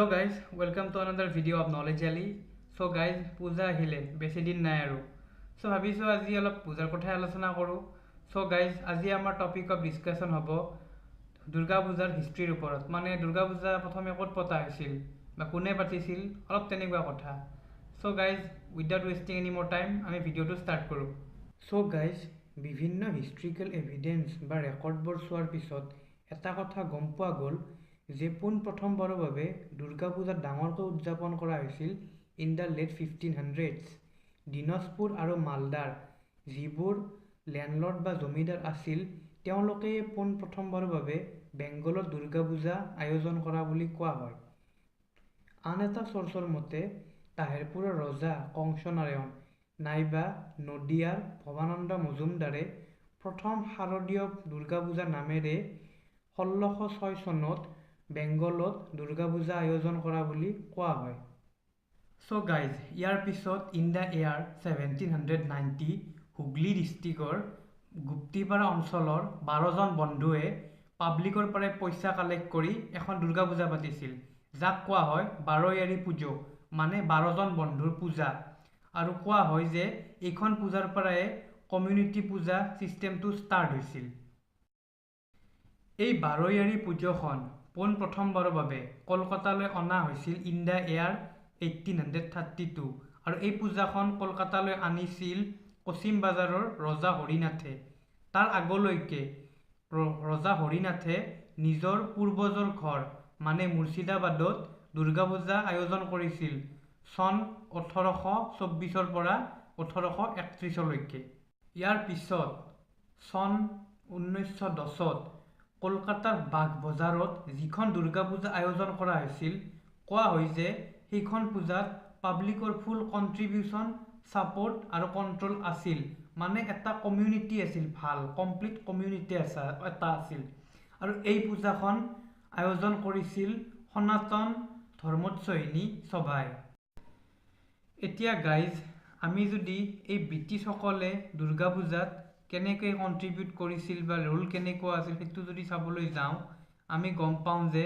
Hello guys, welcome to another video of Knowledge Alley. So guys, পূজা আহিলে, বেছি দিন নাই আৰু। চ' ভাবিছোঁ আজি অলপ পূজাৰ কথাই আলোচনা কৰোঁ। চ' গাইজ, আজি আমাৰ টপিক অফ ডিছকাশ্যন হ'ব দুৰ্গা পূজাৰ হিষ্ট্ৰীৰ ওপৰত, মানে দুৰ্গা পূজা প্ৰথমে ক'ত পতা হৈছিল বা কোনে পাতিছিল, অলপ তেনেকুৱা কথা। So guys, without wasting any more time আমি ভিডিঅ'টো ষ্টাৰ্ট কৰোঁ। চ' গাইজ, বিভিন্ন হিষ্ট্ৰিকেল এভিডেঞ্চ বা ৰেকৰ্ডবোৰ চোৱাৰ পিছত এটা কথা গম পোৱা গ'ল যে পোনপ্ৰথমবাৰৰ বাবে দুৰ্গা পূজা ডাঙৰকৈ উদযাপন কৰা হৈছিল in the late 1500s। Dinajpur আৰু মালদাৰ যিবোৰ লেণ্ডলৰ্ড বা জমিদাৰ আছিল, তেওঁলোকে পোনপ্ৰথমবাৰৰ বাবে বেংগলত দুৰ্গা পূজা আয়োজন কৰা বুলি কোৱা হয়। আন এটা চ'ৰ্চৰ মতে তাহেৰপুৰৰ ৰজা কংসনাৰায়ণ নাইবা নদীয়াৰ ভৱানন্দ মজুমদাৰে প্ৰথম শাৰদীয় দুৰ্গা পূজা নামেৰে 1606 চনত বেংগলত দুৰ্গা পূজা আয়োজন কৰা বুলি কোৱা হয়। চ' গাইজ, ইয়াৰ পিছত in the year 1790 Hooghly ডিষ্ট্ৰিক্টৰ গুপ্তিপাৰা অঞ্চলৰ 12জন বন্ধুৱে পাব্লিকৰ পৰাই পইচা কালেক্ট কৰি এখন দুৰ্গা পূজা পাতিছিল, যাক কোৱা হয় বাৰয়াৰী পুজো, মানে 12জন বন্ধুৰ পূজা। আৰু কোৱা হয় যে এইখন পূজাৰ পৰাই কমিউনিটি পূজা ছিষ্টেমটো ষ্টাৰ্ট হৈছিল। এই বাৰয়াৰী পুজোখন পোনপ্ৰথমবাৰৰ বাবে কলকাতালৈ অনা হৈছিল in the year 1832 আৰু এই পূজাখন কলকাতালৈ আনিছিল কচিম বাজাৰৰ ৰজা হৰিনাথে। তাৰ আগলৈকে ৰজা হৰিনাথে নিজৰ পূৰ্বজৰ ঘৰ মানে মুৰ্ছিদাবাদত দুৰ্গা পূজা আয়োজন কৰিছিল চন 1824ৰ পৰা 1831লৈকে। ইয়াৰ পিছত চন 1910ত কলকাতাৰ বাঘ বজাৰত যিখন দুৰ্গা পূজা আয়োজন কৰা হৈছিল, কোৱা হয় যে সেইখন পূজাত পাব্লিকৰ ফুল কণ্ট্ৰিবিউশ্যন, ছাপৰ্ট আৰু কণ্ট্ৰল আছিল, মানে এটা কমিউনিটি আছিল, ভাল কমপ্লিট কমিউনিটি এটা আছিল। আৰু এই পূজাখন আয়োজন কৰিছিল সনাতন ধৰ্মোৎসাহিনী সভাই। এতিয়া গাইজ, আমি যদি এই ব্ৰিটিছসকলে দুৰ্গা পূজাত কেনেকৈ কণ্ট্ৰিবিউট কৰিছিল বা ৰোল কেনেকুৱা আছিল সেইটো যদি চাবলৈ যাওঁ, আমি গম পাওঁ যে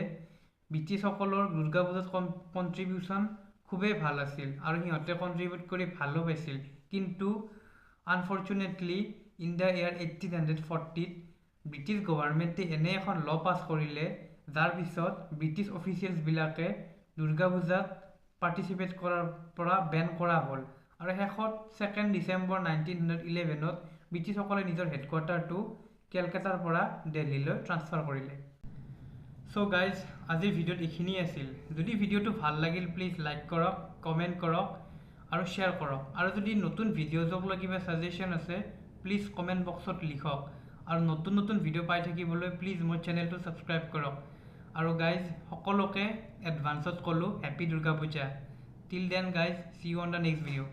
ব্ৰিটিছসকলৰ দুৰ্গা পূজাত কণ্ট্ৰিবিউশ্যন খুবেই ভাল আছিল আৰু সিহঁতে কণ্ট্ৰিবিউট কৰি ভালো পাইছিল। কিন্তু unfortunately in the year 1840ত British গভৰ্ণমেণ্টে এনে এখন ল' পাছ কৰিলে, যাৰ পিছত ব্ৰিটিছ অফিচিয়েলছবিলাকে দুৰ্গা পূজাত পাৰ্টিচিপেট কৰাৰ পৰা বেন কৰা হ'ল। আৰু শেষত 2 ডিচেম্বৰ 1911ত ব্ৰিটিছসকলে নিজৰ হেডকোৱাৰ্টাৰটো কেলকাতাৰ পৰা দিল্লীলৈ ট্ৰান্সফাৰ কৰিলে। চ' গাইজ, আজিৰ ভিডিঅ'ত এইখিনিয়ে আছিল। যদি ভিডিঅ'টো ভাল লাগিল, প্লিজ লাইক কৰক, কমেণ্ট কৰক আৰু শ্বেয়াৰ কৰক। আৰু যদি নতুন ভিডিঅ'জক লৈ কিবা ছাজেশ্যন আছে, প্লিজ কমেণ্ট বক্সত লিখক। আৰু নতুন নতুন ভিডিঅ' পাই থাকিবলৈ প্লিজ মোৰ চেনেলটো ছাবস্ক্ৰাইব কৰক। আৰু গাইজ, সকলোকে এডভান্সত ক'লোঁ happy Durga Puja. Till then guys, see you on the next video.